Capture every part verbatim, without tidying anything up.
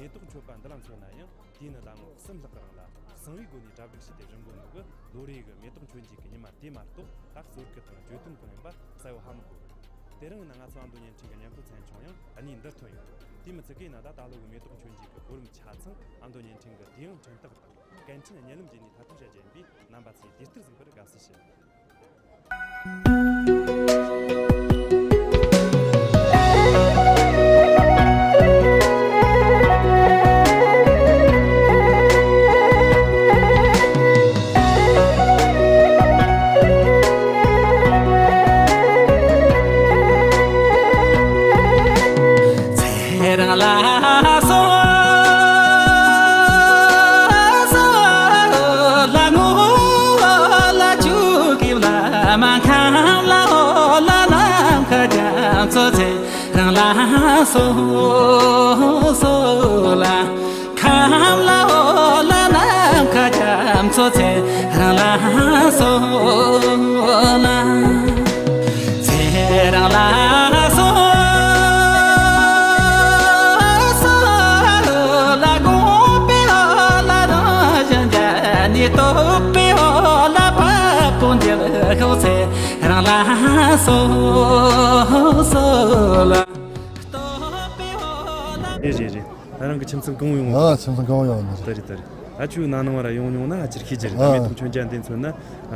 མེ་ཏོག་མཆོད་པ་འདི་ལ་མཚོན་ན་ཡང་། དུས་ནི་ཟླ་ངོ་གསུམ་ལྷག་གི་རིང་ལ་གསང་བའི་སྒོ་ནས་གྲ་སྒྲིག་བྱས་ཏེ་བཞེངས་དགོས་ནོ་གི་ལོ་རེ་གི་མེ་ཏོག་མཆོད་མཇལ་གི་ཉི་མ་དེ་མ་གཏོགས། ད་གསོལ་ཁ་དང་བརྗོད་དོན་གང་ཡིན་པ་གསལ་བོ་ཧ་མི་གོ་གི། དེ་རིང་ན་ང་ཚོ་ཨ་མདོ་བརྙན་འཕྲིན་གྱི་ཉན་པ་ཚན་ཆུང་ཡང་གནས་འདིར་ཐོན་ཡོད། དེ་མི་ཚད་གི་ན་ད་ད་ལོ་གི་མེ་ཏོག་མཆོད་མཇལ་གི་གོ་རིམ་ཆ་ཚང་ཨ་མདོ་བརྙན་འཕྲིན་གྱི་དུས་ཡང་འཕྲིན་སྟེགས་དང་སྐད་འཕྲིན་བརྙན་ལམ་བརྒྱུད་ནས་ཐད་གཏོང་བྱ་རྒྱུ་ཡིན་པས། རྣམ་པ་ཚོས་དུས་ལྟར་གཟིགས་པར་དགའ་བསུ་ཞུ། ཚེ་རིང་ལ་སོ་སོ་ལ་ངོ་ལ་ཆུ་གིབ་ལ་མ་ཁམ་ལ་འོ་ལ་ནམ་ཁ་རྒྱ་མཚོ། ཚེ་རིང་ལ་སོ་སོ་ལ་ཁམ་ལ་འོ་ལ་ནམ་ཁ་རྒྱ་མཚོ། ཚེ་རིང་ལ་སོ་ལ། ཚེ་རིང་ལ་སོ་སོ་ལ་དགོངས་པའི་འོ་ལ་རང་བཞིན་རྒྱ་ནི་རྟོགས་པའི་འོ་ལ་བབ་པོ་འདིར་ཤོག་ཚེ་རིང་ལ་སོ་སོ་ལ་རྟོགས་པའི་འོ་ལ། རེད་རེད་རེད། ད་རང་གི་ཁྱིམ་ཚང་གང་ཡོང་བ། ཨ། ཁྱིམ་ཚང་གང་ཡོང་ནི་རེད། ད་རེད་ད་རེད། ད་ཁྱོད་ན་ནིང་བར་ཡོང་མྱོང་ན་ཨ་ཅིར་ཤེས་ཀྱི་རེད། ད་ཨ། མེ་ཏོག་མཆོད་མཇལ་འདི་མཚོན་ན་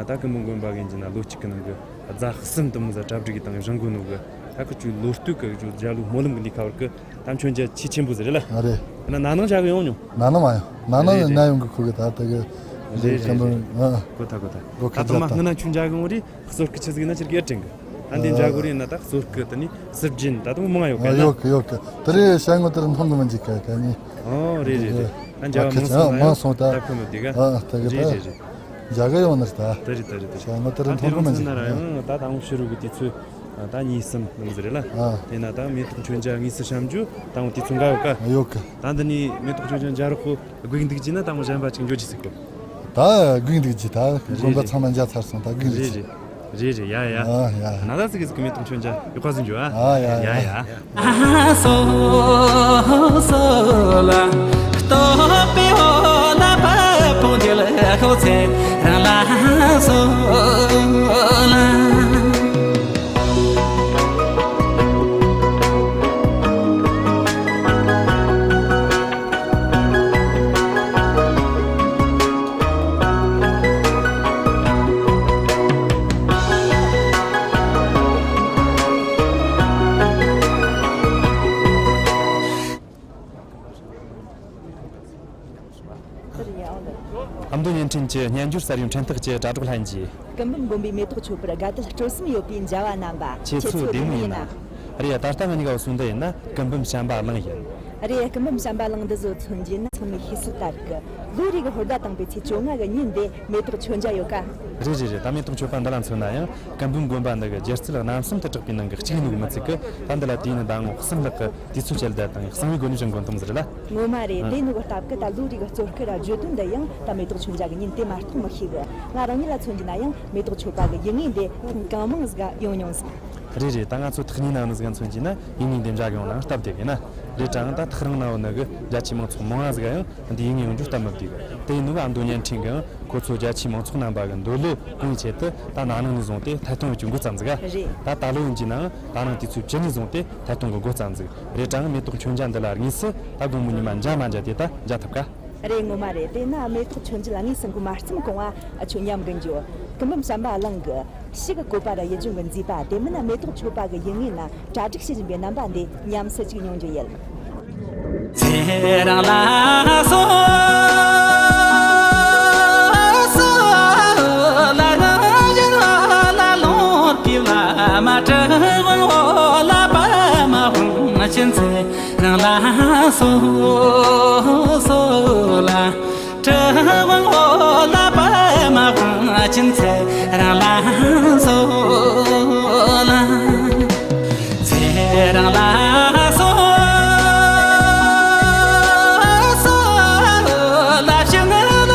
ད་ཀུན་འབུམ་དགོན་པ་གི་ཡིན་གྱི་ན་ལོ་གཅིག་གི་ནང་གི་རྫ་གསུམ་དུ་མོ་ཟ་གྲ་སྒྲིག་གི་དང་བཞེངས་དགོས་ནོ་གི། ད་ཁི་ཁྱོད་ལོ་སྟོད་གི་ཁྱོད་རྒྱ་ལོ་སྨོན་ལམ་གི་འདི་ཁ་བར་གི་ད་མཆོད་མཇལ་ཆེས་ཆེན་པོ་ཟིག་རེད་ལ། ཨ་རེད། ན་ན་ནིང་བཞག་གི་ཡོང་མྱོང་། ན་ནིང་མ་ཡོང་། ན་ནིང་རེད་ན་རེད། ཡོང་གི་ཁུ་གི་ད་ད་གི་རེད་རེད་ཀུན་འབུམ། རེད། ཨ། གོ་ཐལ་གོ་ཐལ། གོ་ད་ཁ་དུ་མ་རྒྱབ་ད། སྔ་ན་ཁྱོད་མཇལ་གི་ཡོང་རེད། གསོལ་སྐུ་ཆི་ཟིག་ན་ཅིར་གེ་དྲན་གི། ཨ་འདི་འཇའ་གོ་རེ་ན་ད་གསོལ་སྐུ་དེ་ནི་སྲིབ་སྦྱིན་ད་དུང་མང་ཡོད་ག་ཨ་ན། ཡོད་གི་ཡོད་གི། དེ་རེ་ཤ་ངོ་དེར་མཐོང་གི་མི་འཇིག་ག་ག་ནི། ཨོ་རེད་རེད་རེད། ཨ་འཇའ་ཨ་བ་ཁི་མང་ཚ་སོང་ན་མང་ཡང་སོང་ད། ད་ཁོ་མི་བདེ་ག་ཨ་ཨ་ད་གི་རེད་ད། རེད་རེད། འཇའ་ག་ཡོང་ནི་རེད་ད། དེ་རེད་དེ་རེད་དེ་རེད། ཤ་ངོ་དེར་ཨ་དེ་མཐོང་གི་རང་མི་ཚོ་འཇིག་ན་ར་ག་ཡང་ད་ད་འོང་ཕྱི་རུ་གི་དུས་ཚོད་ད་གཉིས་གསུམ་ནང་ཟེར་རེད་ལ། ཨ། དེ་ན་ད་མེ་ཏོག་མཆོད་མཇལ་དངོས་སུ་བཤམས་རྒྱུ་ད་འོང་དུས་ཚོད་འགའ་ཡོད་ག་ཡོད་གི། ད་འདི་ནི་མེ་ཏོག་མཆོད་མཇལ་འཇའ་རོགས་ཁོ། སྒུག་འདུག་ཅི་ན་ད་མོ་གཞན་པ་ཅིག་འགྱོ་ཅི་ཟིག་གོ། ད་སྒུག་འདུག་ཅི་ད་རེད་དགོན་པ་རེད། ཚང་མ་མཇལ་ཚར་སོང་ད་སྒུག་འདུག་རེད་ཅི། རེད། རེད་རེད་ཡ་ཡ། ཨ་ཡ། ན་ད་ཟིག་གི་ཟིག་གི་མེ་ཏོག་མཆོད་མཇལ་ཡག་པ་ཟིག་འགྱོ་ཨ། ཨ་ཡ་ཡ། ཡ་ཡ། སོ་སོ་ལ་རྟོགས་པའི་འོ་ལ་བབ་པོ་འདི་ལ་ཤོག་ཚེ་རང་ལ་སོ་ལ། ཨ་མདོ་བརྙན་འཕྲིན་གྱི་སྙན་སྒྱུར་གསར་བའི་འཕྲིན་ཐག་གི་དྲ་གྲོགས་ལྷན་རྒྱས། ཀུན་འབུམ་དགོན་པའི་མེ་ཏོག་མཆོད་པར་དགའ་དད་སྤྲོ་སེམས་ཡོད་པའི་མཇལ་བ་རྣམ་པ། ཁྱེད་ཚོ་བདེ་མོ་ཡིན་ན། རེད་ད་ལྟ་ང་གཉིས་ཀ་བ་སོང་འདི་ཡིན་ན་ཀུན་འབུམ་བྱམས་པ་གླིང་ཡིན། རེད། ཀུན་འབུམ་བྱམས་པ་གླིང་འདི་བཟོ་མཚོན་རྒྱུ་ན་ཚང་མས་ཤེས་གསལ་ལྟར་གི་ལོ་རེ་གི་ཧོར་ཟླ་དང་པོའི་ཚེས་བཅོ་ལྔ་གི་ཉིན་འདི་མེ་ཏོག་མཆོད་མཇལ་ཡོད་ཀ། རེད་རེད་རེད། ད་མེ་ཏོག་མཆོད་པ་འདི་ལ་མཚོན་ན་ཡང་ཀུན་འབུམ་དགོན་པ་འདི་གི་སྒྱུ་རྩལ་རྣམ་གསུམ་དུ་གྲགས་པའི་ནང་གི་གཅིག་ཡིན་ནོ་གི་མི་ཚད་གི་ད་འདི་ལ་དུས་ཡུན་ཟླ་ངོ་གསུམ་ལྷག་གི་དུས་ཚོད་བཅད་བསྡད་དང་གསང་བའི་སྒོ་ནས་བཞེངས་དགོས་དང་ཟེར་ལ། ངོ་མ་རེད། ཨ། དེ་ནོ་གི་སྟབས་གི་ད་ལོ་རེ་གི་གཙོ་སྐུ་ར་བརྗོད་དོན་འདི་ཡང་ད་མེ་ཏོག་མཆོད་མཇལ་གི་ཉིན་དེ་མ་གཏོགས་མི་ཤེས་གི། ང་རང་ཉིད་ལ་མཚོན་རྒྱུ་ན་ཡང་མེ་ཏོག་མཆོད་པ་གི་ཡུལ་དངོས་འདི་ཐེངས་གང་མང་ཟིག་ག་ཡོང་མྱོང་ཟིག། རེད་རེད། ད་ང་ཚོ་ཐག་ཉེ་ན་ནི་ཟིག་མཚོན་གྱི་ན་ཡིན་ནའི་འདི་འདྲ་གི་ཡོང་ན་སྟབས་བདེ་གི་ན། རེད་དྲ་ད་ཐག་རིང་ན་བོ་ནི་གི་རྒྱ་ཆེའི་མང་ཚོགས་མང་ང་ཟིག་ཡང་འདི་ཡིན་ངེས་ཡོང་རྒྱུ་སྟབས་མི་བདེ་གི། དེ་ཡིན་ནོ་གི་ཨ་མདོ་བརྙན་འཕྲིན་གི་ཁོ་ཚོ་རྒྱ་ཆེའི་མང་ཚོགས་རྣམ་པ་གི་འདོད་བློ་སྐོང་བའི་ཆེད་དུ་ད་ན་ནིང་ནས་བཟུང་སྟེ་ཐད་གཏོང་བྱེད་རྒྱུ་འགོ་བརྩམས་ཟིག་ག། རེད། ད་ད་ལོ་ཡིན་གྱི་ནའང་ད་ནིང་དུས་ཚོད་བཅུ་ནས་བཟུང་སྟེ་ཐད་གཏོང་གི་འགོ་བརྩམས་ཟིག། རེད་དྲ་མེ་ཏོག་མཆོད་མཇལ་འདི་ལ་དངོས་སུ་ད་དགོང་མོ་ཉི་མ་འཇའ་མ་འཇའ་དེ་ད་མཇལ་ཐུབ་ག། རེད། ངོ་མ་རེད། དེས་ན་མེ་ཏོག་མཆོད་མཇལ་དངོས་སུ་འགོ་མ་རྩོམ་གོང་བ་ཁྱོད་མཉམ་གི་འགྱོ། ཀུན་འབུམ་བྱམས་པ་གླིང་གི་ཕྱི་གི་བཀོད་པ་ར་ཡིད་འབྱུང་གི་མཛེས་པ་དེ་མིན་ན་མེ་ཏོག་མཆོད་པ་གི་ཡུལ་དངོས་ན་གྲ་སྒྲིག་བྱེད་བཞིན་པའི་རྣམ་པ་འདི་ཉམས་སུ་ཅིག་མྱོང་རྒྱུ་ཡིན། ཚེ་རིང་ལ་སོ་སོ་ལ་རང་བཞིན་ལ་ལོངས་སྐྱིད་ལ་མ་དྲི་བ་འོ་ལ་པ་མ་ཧུང་ཕྱིན། ཚེ་རིང་ལ་སོ་སོ་ལ་དྲི་བ་འོ་ལ་པ་མ་ཧུང་ཕྱིན། ཚེ་རིང་ལ་སོ་ལ། ཚེ་རིང་ལ་སོ་སོ་ལ་ཕྱི་ནང་ལ་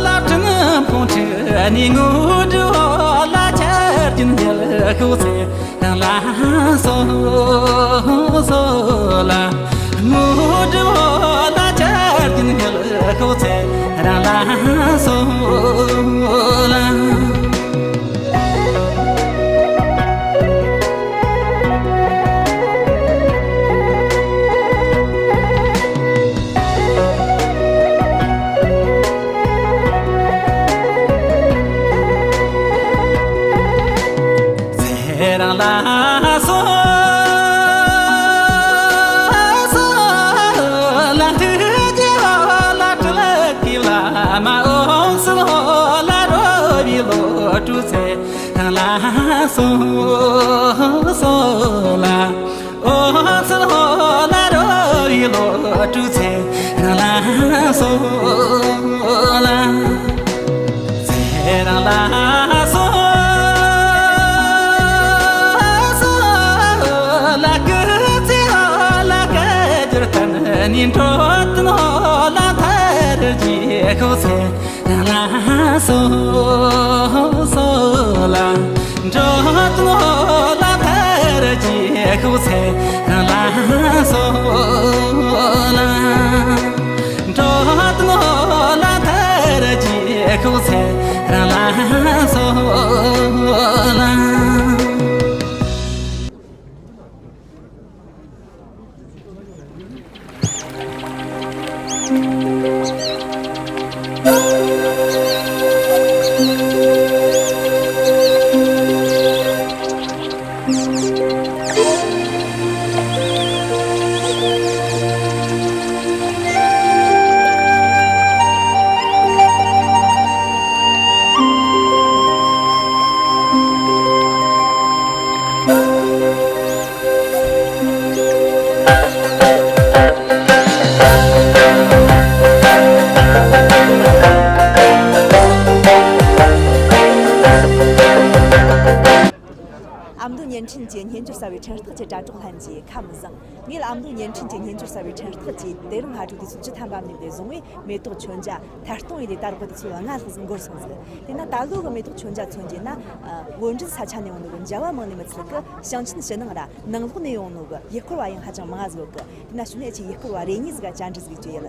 ལ་བྲིས་ཁོང་ཁྲི་ནས་ངུ་འདྲི་འོ་ལ་ཆར་རྒྱུན་ཉལ་ཤོག། ཚེ་རིང་ལ་སོ་སོ་ལ་ངུ་འདྲི་འོ་ལ་ སོ་ལ། ཚེ་རིང་ལ་སོ་སོ་ལ། ཐུགས་རྗེ་ལ་སྤྲུལ་གྱི་བླ་མ། འོད་གསལ་ལ་རོལ་བའི་བློ་གྲོས། ཚེ་རིང་ལ་སོ་སོ་ལ། འོད་གསལ་ལ་རོལ་བའི་བློ་གྲོས། ཚེ་རིང་ལ་སོ་ལ། ཚེ་རིང་ལ་སོ་སོ་ལ། སྐུ་ཚེ་ལ་བསྐལ་བརྒྱར་བརྟན་ནས། འགྲོ་དོན་ལ་མཐར་གྱུར་ཤོག། ཚེ་རིང་ལ་སོ་སོ་ལ། འགྲོ་དོན་ལ་མཐར་གྱུར་ཤོག། ཚེ་རིང་ལ་སོ་ལ། འགྲོ་དོན་ལ་མཐར་གྱུར་ཤོག། ཚེ་རིང་ལ་སོ་ལ། ཨ་མདོ་བརྙན་འཕྲིན་གྱི་སྙན་སྒྱུར་གསར་བའི་འཕྲིན་སྟེགས་ཀྱི་དྲ་གྲོགས་ལྷན་རྒྱས་ཁམས་བཟང་། ངས་ཨ་མདོ་བརྙན་འཕྲིན་གྱི་སྙན་སྒྱུར་གསར་བའི་འཕྲིན་སྟེགས་ཀྱི་དེ་རིང་སྔ་དྲོ་དུས་ཚོད་བཅུ་ཐམ་པ་ནས་བཟུང་བའི་མེ་ཏོག་མཆོད་མཇལ་ཐད་གཏོང་ཡས་ལས་ད་རག་པ་དུས་ཚོད་ལྔ་ལྷག་ཙམ་འགོར་སོང་ཟིག། དེས་ན་ད་ལོ་གི་མེ་ཏོག་མཆོད་མཇལ་མཚོན་རྒྱུ་ན། ཨ། དབོར་འདྲེན་ས་ཆ་ནས་ཡོང་ནོ་གི་མཇལ་བ་མང་ནི་མི་ཚད་གི། ཞིང་ཆེན་ཕྱི་ནང་ར་ནང་ལོགས་ནས་ཡོང་ནོ་གི་ཡུལ་སྐོར་བ་ཡང་ཧ་ཅང་མང་ཟིག་ཡོད་གི། དེས་ན་ཕྱི་ནས་ཁྱེད་ཡུལ་སྐོར་བ་རེ་གཉིས་ཟིག་ག་བཅར་འདྲི་ཟིག་བྱེད་ཡ་ལ།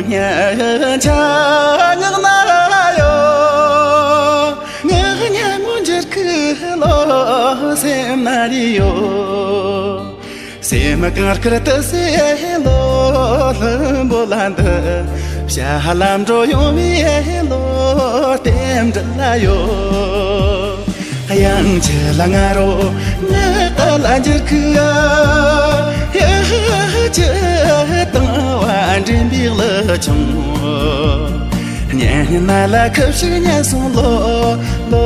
སྙན་ཆ་ཉག་ན་ཡོད། ངག་སྙན་མོ་འགྱུར་ཁུ་ལོ་སེམས་ན་རི་ཡོད། སེམས་གངས་དཀར་དུ་སེ་ལོ་ལྷུན་པོ་ལ་འདི། བྱ་ལམ་འགྲོ་ཡོང་བའི་ལོ་རྟེན་འབྲེལ་ལ་ཡོད། དབྱངས་ཅི་ལ་ང་རོ་ངག་ལ་འགྱུར་ཁུ། ཡ་ཅི་དང་བ་འདྲེན་པའི་ལུ་ཆུང་། སྙན་སྙན་ན་ལ་ཁུ་ཞིག་སྙན་སོང་ལོ། ལོ་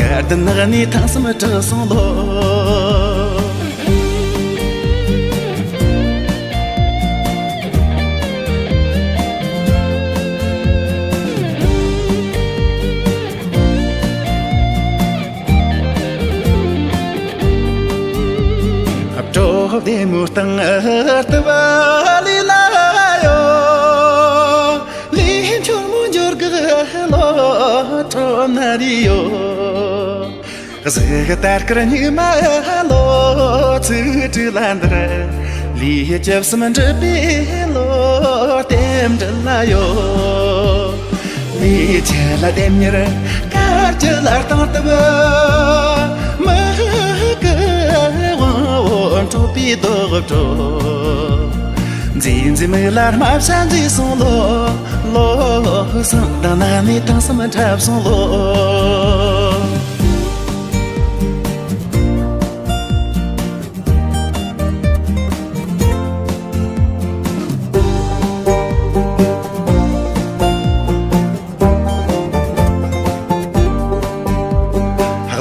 གར་དུ་ནག་ནས་ཐང་སུམ་དྲག་སོང་ལོ། སྤྲོ་བདེ་མོའི་སྟེང་ལྟ་བ་ལས་ན་ཡོད། ལས་འཆོར་མོ་འབྱོར་གི་ལོ་ཁྲོམ་ན་རི་ཡོད། གཟུགས་ལྟར་དཀར་ཉི་མ་ལོ་ཚིག་དྲུག་ལ་འདིར། ལས་བཅུ་གསུམ་འགྲུབ་པའི་ལོ་རྟེན་འབྲེལ་ལ་ཡོད། ལས་ཆེ་ལ་ལྡེམ་མྱུར་དཀར་གྱི་ལ་སྟོང་སྟབས། མི་གི་དབང་བོ་འཕྲོག་པའི་རྡོག་བྲོ། མཛེས་མཛེས་མིག་ལ་རྨ་བྱ་མཛེས་སོང་ལོ། ལོ་སང་དང་ན་ནས་ཐང་སུམ་འཁྲབ་སོང་ལོ།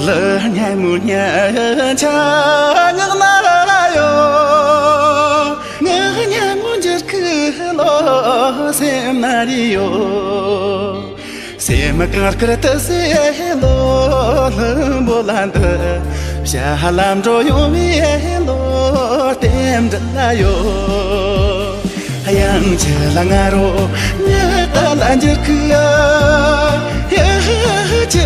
ལྷ་སྙན་མོ་སྙན་ཆ་ངག་ན་ཡོད། ངག་སྙན་མོ་འགྱུར་ཁུ་ལོ་སེམས་ན་རི་ཡོད། སེམས་གངས་དཀར་དུ་སེ་ལོ་ལྷུན་པོ་ལ་འདི། བྱ་ལམ་འགྲོ་ཡོང་བའི་ལོ་རྟེན་འབྲེལ་ལ་ཡོད། དབྱངས་ཅི་ལ་ང་རོ་ངག་ལ་འགྱུར་ཁུ། ཡ་ཅི་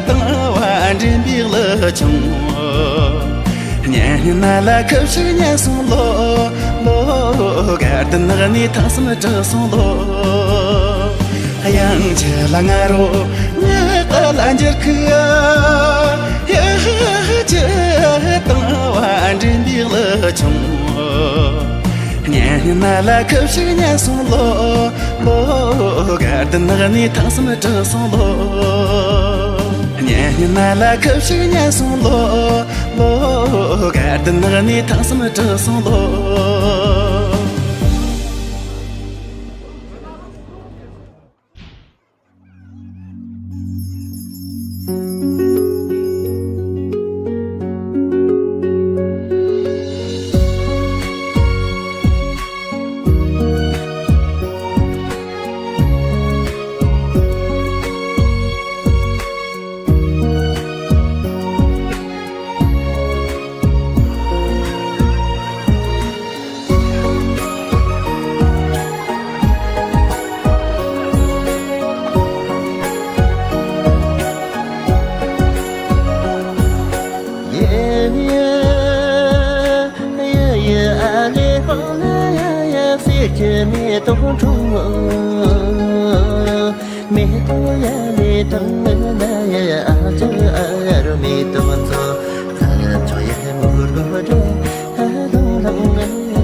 དང་བ་འདྲེན་པའི་ལུ་ཆུང་། སྙན་སྙན་ན་ལ་ཁུ་ཞིག་སྙན་སོང་ལོ། ལོ་གར་དུ་ནག་ནས་ཐང་སུམ་དྲག་སོང་ལོ། དབྱངས་ཅི་ལ་ང་རོ་ངག་ལ་འགྱུར་ཁུ། ཡ་ཅི་དང་བ་འདྲེན་པའི་ལུ་ཆུང་། སྙན་སྙན་ན་ལ་ཁུ་ཞིག་སྙན་སོང་ལོ། ལོ་གར་དུ་ནག་ནས་ཐང་སུམ་དྲག་སོང་ལོ། སྙན་སྙན་ན་ལ་ཁུ་ཞིག་སྙན་སོང་ལོ། ལོ་གར་དུ་ནག་ནས་ཐང་སུམ་དྲག་སོང་ལོ། མེ་ཏོག་ཡ་ལེ་དང་ན་ཡ་ཨ་ཅག་ཨ་རུ་མེ་ཏོག་མཚོ། ཨ་ཅོ་ཡ་མུ་རུ་རུ་ཨ་ལང་ལང་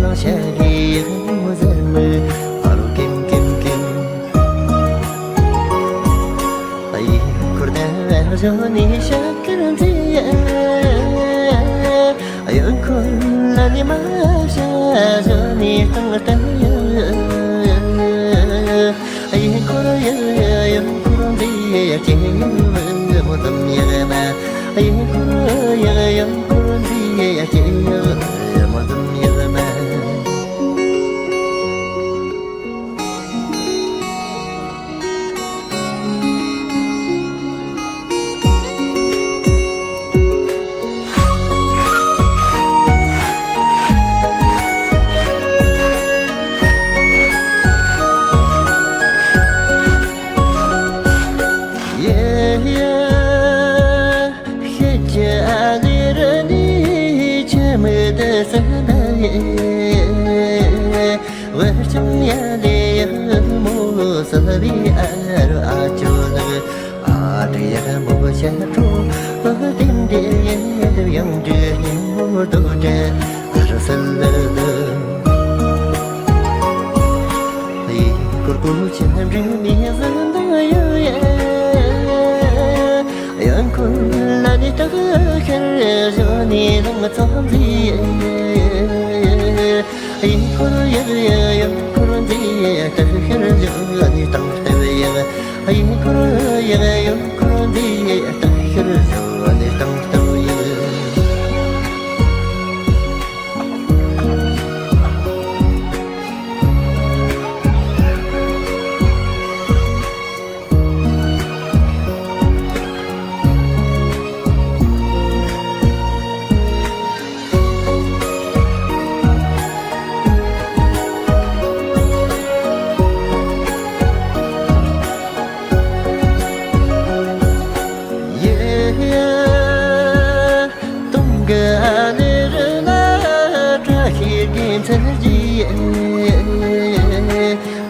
ལང་ཤ་གི་མུ་ཟ་མུ་ཨ་རུ་ཀིམ་ཀིམ་ཀིམ། ཨ་ཡི་ཁུར་ད་ཨ་ཞོ་ནི་ཤ་ཀིར་འཛི་ཡ། ཨ་ཡོན་ཁོ་ལ་ནི་མ་ཤ་ཞོ་ནི་ཏང་ཏང་ཡ། ཨ་ཡོན་ཁོ་ཡ་ཡོན་ཁོ་འདི་ཡ་ཅེ་ཡ་མོ་དམ་ཡ་མ། ཨ་ཡོན་ཁོ་ཡ་ཡོན་ཁོ་འདི་ཡ་ཅེ་ཡ་མོ་དམ་ཡ་མ། སལ་བའི་ཨ་རུ་ཨ་ཅོ་ལགས། ཨ་ཏི་ཡག་མོ་ཆ་འཕྲོ་ཏིང་ཏེ་ཡེ་དུ་ཡང་འདྲེ་སྙིང་མོ་དོ་ཏྲེ་ཨ་རུ་སལ་ལགས། ཡིན་ཀུར་ཀུ་ཆེན་འབྲི་མི་ཟན་དང་ཡོ་ཡེ། ཡང་ཀུན་ལ་ནི་ཏག་ཁེར་བཞོ་ནི་ལང་ཚང་ཟི་ཡེ། ཡིན་ཀུར་ཡག་ཡེ་ཡང་ཀུར་ཟི་ཡེ་ཏག་ཁེར་བཞོ་ནི་དང་ལྟ་བུ་ཡག་ཡིན་ཀུར་ཡག་ཡང་ཀུར་ཟི་ཡེ་ཏག་ཁེར་བཞོ་ནི་དང་ལྟ་བུ་ཡག་ཡེ། དུང་གི་ཨ་ནེ་རི་ན་བཀྲ་ཤིས་རྒྱལ་མཚན་གྱི་ཡེ་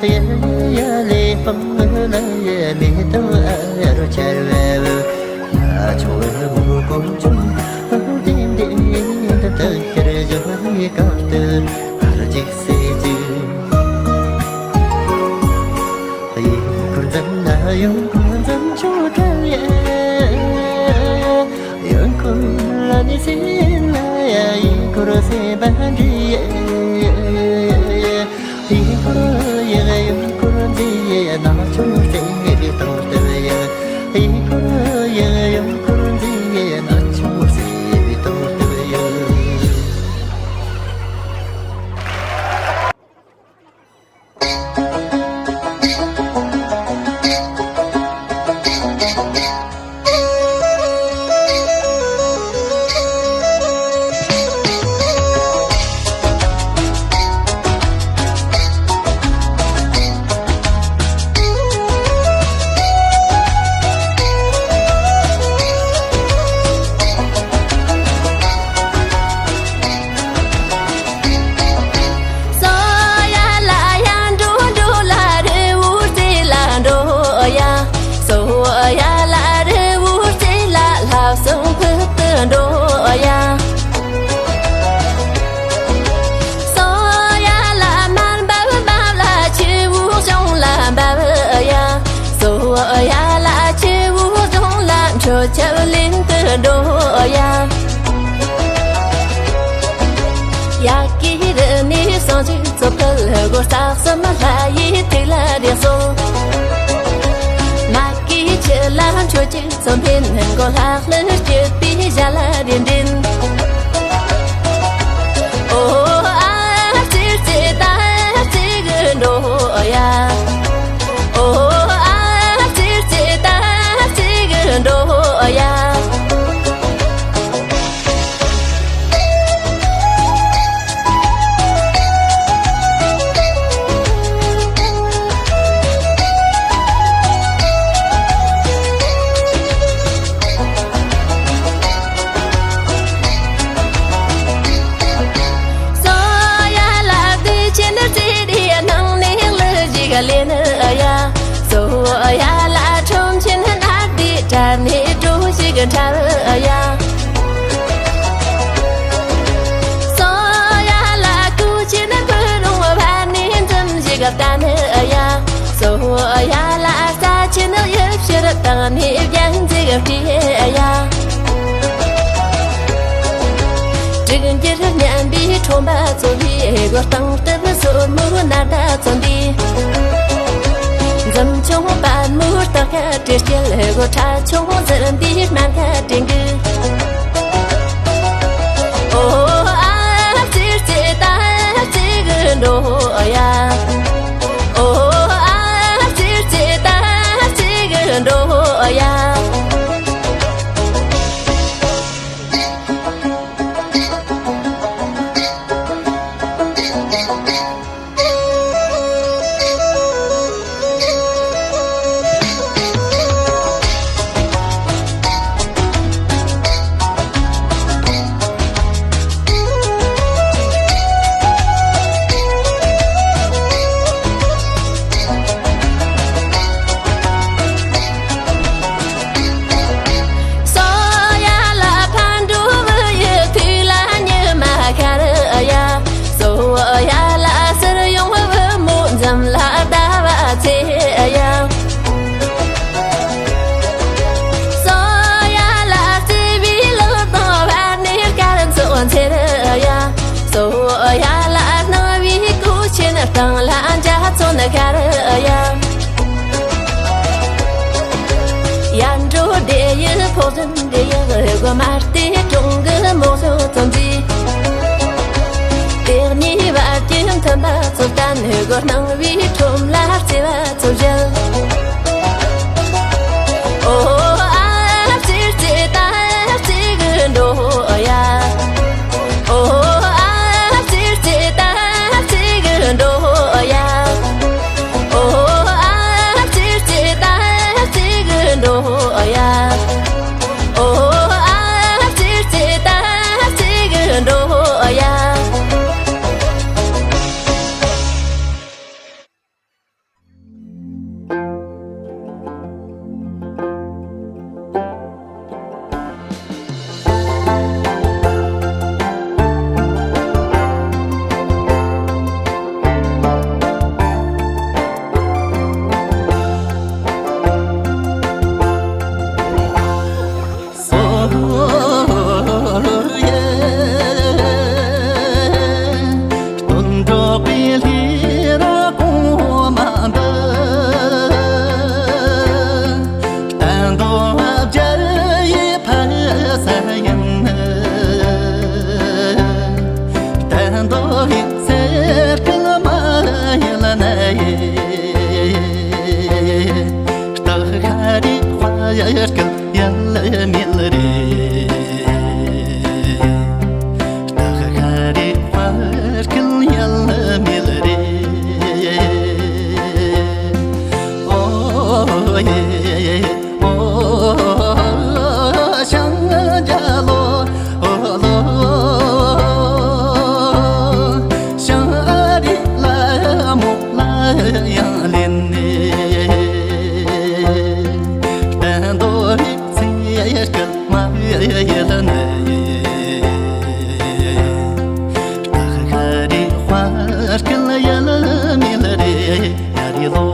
ཡ་ལེ་སྤང་ལ་ཡེ་མེ་དང་ཨ་རུ་ཆར་བེ་བུ་ཨ་ཆོ་བུ་མོ་ཀོ་ཅུང་ཏིང་ཏིང་ཏ་ཏ་ཤར་བཞོ་ཡི་གང་ཏུ་ཨ་རུ་ཅིག་སེ་ཅིག་ཡིན་ཁུར་འཛམ་ན་ཡོང་ཁུར་འཛམ་ཆུ་ཁྲལ་ཡེ། ཡོང་ཁུར་ལ་ནི་སེ་ན་ཡ་ཡིན་ཁུར་སེ་བན་འདྲི་ཡེ། ཡིན་ཁུར་ཡེ་ཡོང་ཁུར་འཛི་ཡེ་ན་ཆུ་སེ་བི་ཏང་ཏེ་ཡེ། ཡིན་ཁུར་ཡེ་ཡོང་ཁུར་འཛི་ཡེ་ན་ཆུ་སེ་བི་ཏང་ཏེ་ཡེ། སོ་ཡ་ལ་ཡ་འགྲོ་འགྲོ་ལ་རི་བོ་རྩེ་ལ་འགྲོ་ཡ། སོ་ཡ་ལ་རི་བོ་རྩེ་ལ་ལྷ་བསང་ཕུལ་དུ་འགྲོ་ཡ། སོ་ཡ་ལ་མར་འབབ་འབབ་ལ་ཆུ་བོ་གཞུང་ལ་འབབ་ཡ། སོ་ཡ་ལ་ཆུ་བོ་གཞུང་ལ་འཕྲོད་ཆབ་ལེན་དུ་འགྲོ་ཡ། ཡ་གི་རི་ནས་སོང་ཅིག་ཚོ་ཕུལ་སྒོ་རྩ་གསུམ་ལྷ་ཡི་ཐིག་ལ་རེག་སོ། མ་གི་ཆུ་ལ་འཕྲོད་ཅིག་ཚོ་འཕེན་མགོ་ལྷག་ལ་སྐྱིད་པའི་ཞལ་ལ་རེ་འདྲེན། ཨོ་ཨ་ཙི་ཙི་ད་ཙི་གི་འགྲོ་ཡ། ཨོ་ཨ་ཙི་ཙི་ད་ཙི་གི་འགྲོ་ཡ། སོ་ཡ་ལ་དུས་ཆེན་རྩེ་དེ་ནང་ནས་ལུ་ཞིག་ལེན་ཡ། སོ་ཡ་ལ་ཁྲོམ་ཆེན་ནག་དེ་གྲབས་ནས་གྲོ་ཞིག་འཁྲབ་ཡ། སོ་ཡ་ལ་ཀུ་ཆེན་བུ་རུང་བ་ནས་འཛུམ་ཞིག་བསྟན་ཡ། སོ་ཡ་ལ་རྩ་ཆེན་ཡུལ་ཕྱིར་བཏང་ནས་རྒྱན་འཛིག་སྤྲད་ཡ། དྲུག་འགྱུར་སྙན་པའི་ཁྲོམ་པ་ཚོ་བའི་སྒོ་སྟེང་དུ་སོར་མོའི་ནར་ཟླ་ཚོ་འདི། འཛུམ་ཆུང་པད་མོའི་སྟག་ཁ་དྲི་སྐྱེལ་སྒོ་ཁྲ་ཆུང་ཟིལ་འདིའི་སྨན་ཁ་དྲི་འགུལ། ཨོ་ཨ་ཙི་ཙི་ད་ཙི་གི་འགྲོ་ཡ། ཨོ་ཨ་ཙི་ཙི་ད་ཙི་གི་འགྲོ་ཡ། དང་ལ་འཇའ་ཚོན་ཤར་ཡ། ཡར་འགྲོ་བདེ་ཡི་ཕོ་བཟང་འདྲེ་ཡག་སྒོ་མ་སྟེ་གྲོང་གི་མོ་སོ་ཚོ་འདི། དེ་གཉིས་བར་གྱི་མཐུན་པ་ཚོ་བསྟན་སྒོ་སྣང་བའི་ཁྲོམ་ལ་བརྩེ་བ་ཚོ་བཞད། ཨོ་ཨ་ཙི་ཙི་ད་ཙི་གི་འགྲོ་ཡ། ཨོ་ཨ་ཙི་ཙི་ད་ཙི་གི་འགྲོ་ཡ། ཨོ་ཨ་ཙི་ཙི་ད་ཙི་གི་འགྲོ་ཡ། ཨོ་ཨ་ཙི་ཙི་ད་ཙི་གི་འགྲོ་ཡ། སྟོན་གྲོགས་པའི་ལྷས་ར་གོང་མ་འདི། ད་འདོ་བ་བརྒྱ་ཡི་ཕ་ས་ཡིན། ད་འདོ་བའི་ཚེ་སྐལ་མ་ཡལ་ན་ཡི། སྟག་ཤ་རའི་དཔའ་སྐད་ཡལ་མེད་རེད། སྟག་ཤ་རའི་དཔའ་སྐད་ཡལ་མེད་རེད། ཨོ་ཡེ་ཨོ་ཞང་རྒྱ་ལོ། ཨོ་ལོ། ཞང་ཨ་རི་ལ་མོ་ལ་ཡང་ལེན་ནས། བསྟན་རྡོ་རི་ཚེ་སྐལ་མ་ཡལ་ནས། སྟག་ཤ་རའི་དཔའ་སྐད་ཡལ་མེད་རེད། ཡ་རི་ལོ།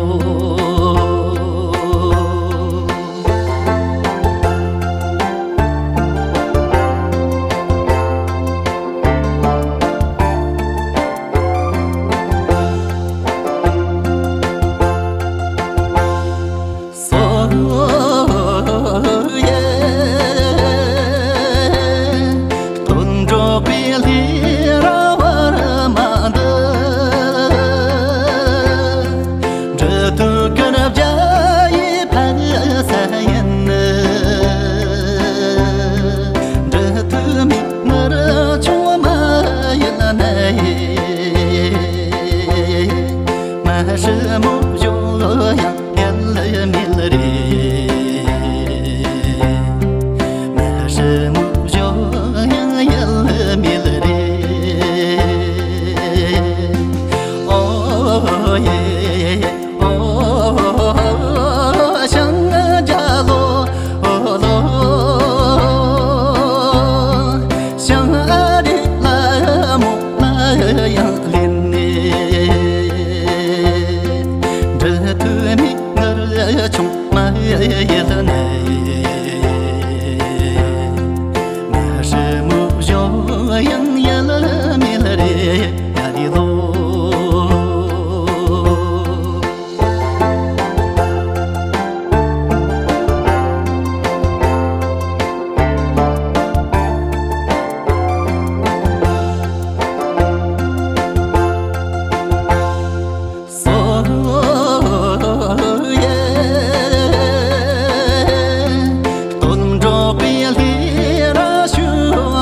སོ་ཡེ། སྟོན་གྲོགས་པའི་ལྷས་ར་བར་མ་འདི། འབྲི་དུས་དཀར་བརྒྱ་ཡི་ཕ་ས་ཡིན། འབྲི་དུས་མིག་དམར་ཆུང་མ་ཡིན་ན། མ་ཧྲི་མོ་བཞོ་ཡང་ཡལ་མེད་རེད། མ་ཧྲི་མོ་བཞོ་ཡང་ཡལ་མེད་རེད། ཨོ་ཡེ། ཨོ་ཞང་རྒྱ་ལོ། ཨོ་ལོ། ཞང་ཨ་རི་ལ་མོ་ལ་ཡང་ལེན་ནས། འབྲི་དུས་མིག་དམར་ཆུང་མ་ཡལ་ནས། མ་ཧྲི་མོ་བཞོ་ཡང་ཡལ་མེད་རེད། ཡ་རི་ལོ། སོ་ཡེ། སྟོན་གྲོགས་པའི་ལྷས་ར་ཞུ་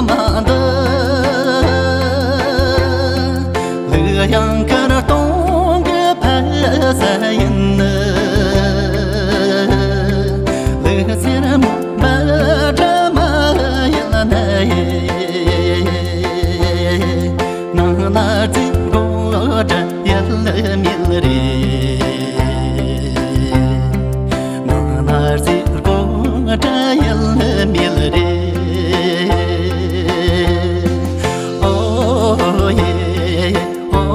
མ་འདི། ལུག་གཡང་དཀར་སྟོང་གི་ཕ་ས་ཡིན། ལུག་སེར་མོ་འབའ་སྒྲ་མ་ཡལ་ན། ནང་ན་རྩིས་སྒོ་འདྲ་ཡལ་མེད་རེད། ནང་ན་རྩིས་སྒོ་འདྲ་ཡལ་མེད་རེད། ཨོ་ཡེ། ཨོ་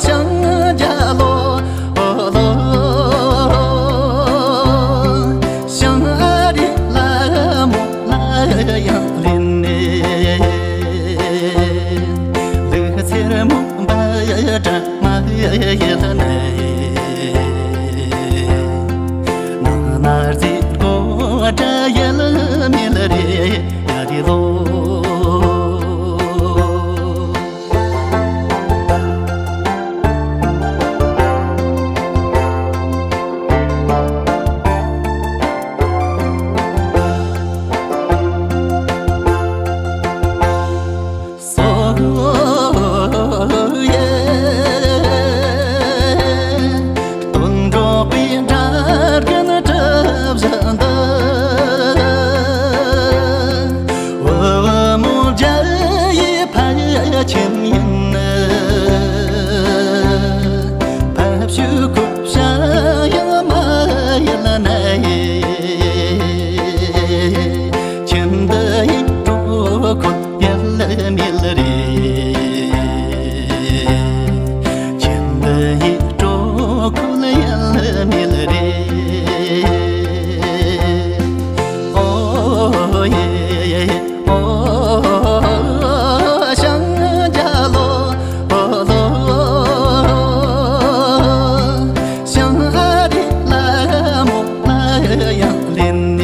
ཞང་རྒྱ་ལོ། ཨོ་ལོ། ཞང་ཨ་རི་ལ་མོ་ལ་ཡང་ལེན་ནས། ལུག་སེར་མོ་འབའ་ དོན་འགྲོགས་པའི་དགྲ་རྒན་གྲུབ་བཞིན་དུ། བུ་བུ་མོ་རྒྱལ་ཡི་ཕ་ཡི་ཁྱིམ་ཡིན་ནི། ཕ་བཞུགས་ཁོ་བྱ་ཡང་མ་ཡིན་ནའི། ཁྱིམ་འདི་ཡི་གྲོགས་ཁོ་ཡལ་མེད་རེད། ཁྱིམ་འདི་ཡི་གྲོགས་ཁོ་ཡལ་མེད་རེད། ཨོ་ཡེ། ཨོ། ཞང་རྒྱ་ལོ། ཨོ་ལོ། ཞང་ཨ་རི་ལ་མོ་ལ་ཡང་ལེན་ནས།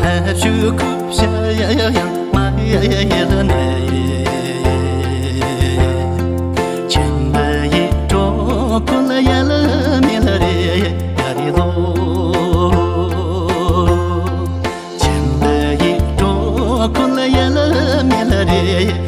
ཕ་བཞུགས་ཁུ་བྱ་ཡང་མ་ཡལ་ནས། ཁྱིམ་འདི་ཡི་གྲོགས་ཁོ་ལ་ཡལ་མེད་རེད་ཨ་རི་ལོ། ཁྱིམ་འདི་ཡི་གྲོགས་ཁོ་ལ་ཡལ་མེད་རེད།